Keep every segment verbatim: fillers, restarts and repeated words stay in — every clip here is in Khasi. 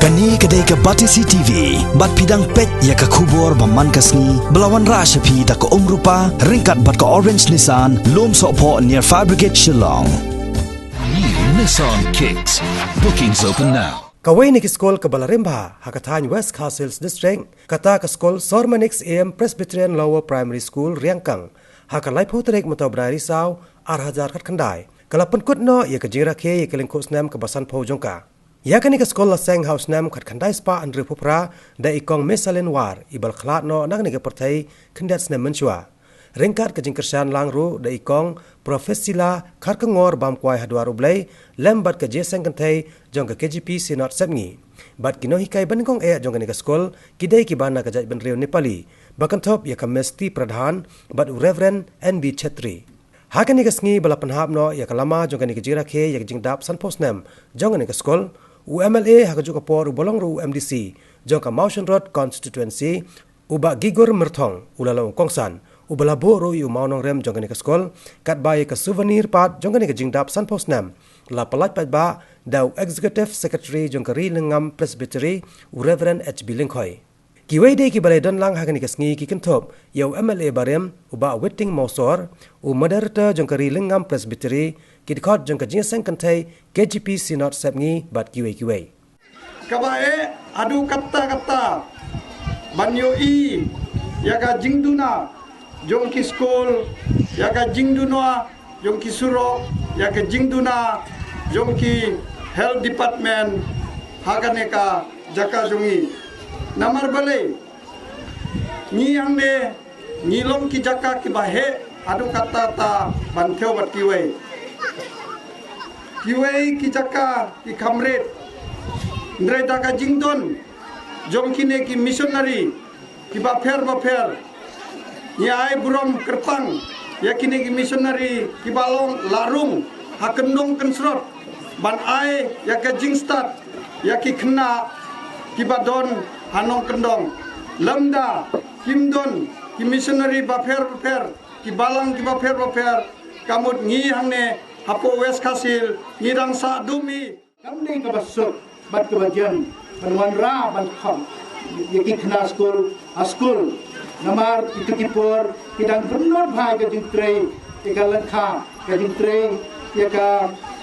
Kane ka dei ka Batesi T V, bad phi dang peit ïa ka khubor ba man ka sngi, ba la wanrah sha phi da ka Umrupa, ryngkat bad ka Orange Nissan, Lumsohphoh near Fire Brigade Shillong. New Nissan Kicks. Bookings open now. Kawei na ki skul kaba la rim bha ha ka thaiñ West Khasi Hills District, kata ka skul Sir Mannix Syiem Presbyterian Lower Primary School, Riangkang, ha ka laiphew tarik mynta u bnai Risaw, ar hajar khatkhyndai, ka la pynkut noh ïa ka jingrakhe ïa ka lyngkhuh snem kaba sanphew jong ka. Ïa kane ka skul la seng ha u snem khatkhyndai spah hynriewphew phra da i Kong Mesalin War, iba la khlad noh na kane ka pyrthei khyndiat snem mynshuwa. Ryngkat ka jingkyrshan lang ruh da i Kong Professor Priscilla Kharkongor Bamkwai ha dwar U Blei, lem bad ka jingïaseng kynthei jong ka K J P Synod Sepngi. Bad ki nonghikai banyngkong eh jong kane ka skul, ki dei kiba na ka jaitbynriew Nepali, ba kynthup ïa ka Miss T Pradhan, bad u Reverend N B Chetri. Ha kane ka sngi ba la pynhap noh ïa ka lama jong kane ka jingrakhe ïa ka jingdap sanphew snem jong kane ka skul, u M L A ha kajuh ka por uba long ruh u M D C jong ka Mawshynrut Constituency, u Bah Gigur Myrthong, u la long u kongsan, uba la buh ruh ïa u mawnongrim jong kane ka skul, katba ïa ka souvenir pat jong kane ka jingdap sanphew snem, la pyllait paidbah da u Executive Secretary jong ka Ri Lyngngam Presbytery, u Reverend H B Lyngkhoi. Kiwei de kiba la ïadon lang ha kane ka sngi ki kynthup ïa u M L A barim, u Bah Witing Mawsor, u Moderator jong ka Ri Lyngngam Presbytery, ki dkhot jong ka jingïaseng kynthei K J P Synod Sepngi bad kiwei kiwei. Kaba eh haduh katta katta ban ïohi ïa ka jingduna jong ki skul, ïa ka jingduna jong ki surok, ïa ka jingduna jong ki health department ha kane ka jaka jong ngi. Namar balei? Ngi hangne ngi long ki jaka kiba heh haduh katta katta ban thew bad kiwei. Kiwei ki jaka ki kham rit. Hynrei da ka jingdon jong kine ki missionary kiba pher bapher, ngi ai burom kyrpang ïa kine ki missionary kiba long la rung ha kyndong kynsrot ban ai ïa ka jingstad ïa ki khynnah kiba don ha nongkyndong. Lymda kim don ki missionary bapher bapher, ki balang kiba pher bapher, ka mut ngi hangne hapoh West Khasi Hills ngi dang sah dum hi. Kam dei kaba suk bad kaba jem ban wanrah ban kham ïa ki khynnah skul ha skul. Namar kito ki por ki dang bynnud bha ïa ka jingtrei ïa ka lyngkha, ka jingtrei ïa ka,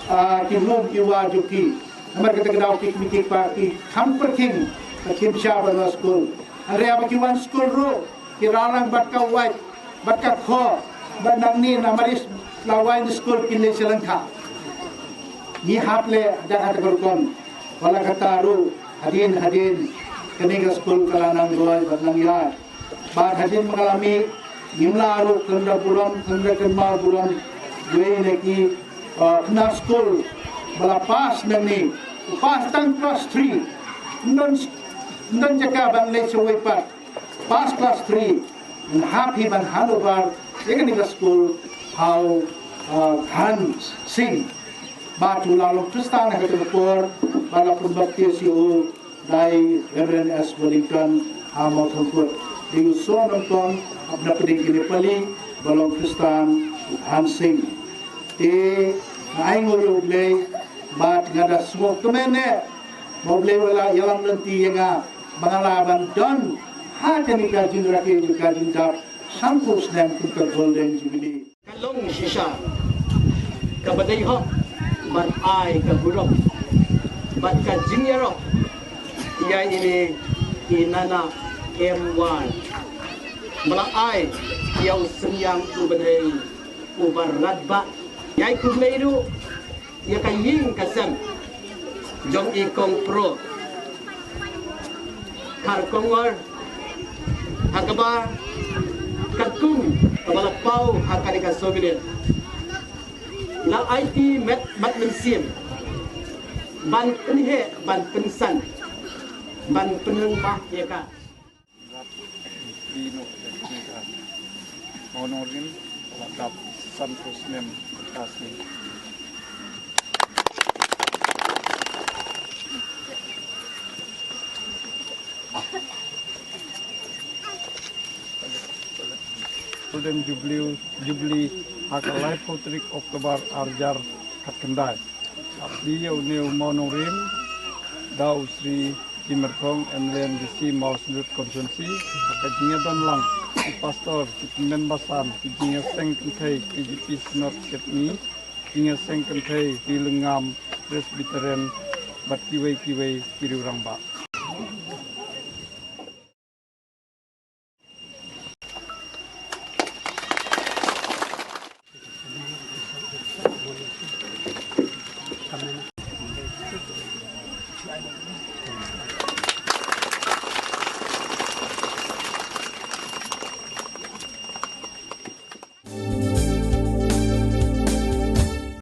ah, ki lum ki war jong ki. Namar kata ka daw ki kmie ki kpa ki kham pyrkhing ba kim shah ban wan skul. Hynrei haba ki wan skul ruh ki rah lang bad ka wait bad ka khoh, bad nangne namar i la wai na skul kin leit sha lyngkha. Ngi hap leh da kata ka rukom. Wat la katta ruh hadien hadien kane ka skul ka la nang roi bad nang ïaid. Bad hadien ba nga la mih, ngim lah ruh khlem da burom, khlem da kynmaw burom iwei na ki, uh, khynnah skul ba la pass nangne. U pass tang class three. Ym don, ym don jaka ban leit shawei pat. Pass class three, ngan hap hi ban hand over ïa kane ka skul ha u, uh, Dhan Singh. Bad u la long Khristan ha kata ka por, bad la pynbaptis ïa u da i Reverend S Wellington ha Mawthankut. Dei u sor nyngkong napdeng ki Nepali ba long Khristan, u Dhan Singh. Te nga ai nguh ïa U Blei bad nga da sngewkmen eh ba U Blei u la ïalam lynti ïa nga ba nga lah ban don ha kane ka jingrakhe, ka jingdap sanphew snem kum ka Golden Jubilee. Ka long shisha kaba dei hok ban ai ka burom bad ka jingïaroh ïa ine i Nana M Y ba la ai ïa u synñiang uba dei uba radbah. Ïa i khublei ruh ïa ka ïing ka sem jong i Kong Pro Kharkongor, ha kaba katkum kaba la paw ha kane ka souvenir, la aiti met bad mynsiem ban pynheh, ban pynsan, ban pynlong ba ïa ka. Ri noh ïa kane ka mawnongrim ba la dap sanphew snem ka sngi. Golden Jubilee, Jubilee ha ka laiphew tarik October arhajar khatkhyndai. Ap di ïa une u mawnongrim da u Sri Jim Myrthong, M L A M D C Mawsynrut Constituency, ha ka jingïadon lang ki pastor, ki tymmen basan, ki jingïaseng kynthei K J P Synod Sepngi, jingïaseng kynthei ki lyngngam Presbyterian bad kiwei kiwei ki rangbah.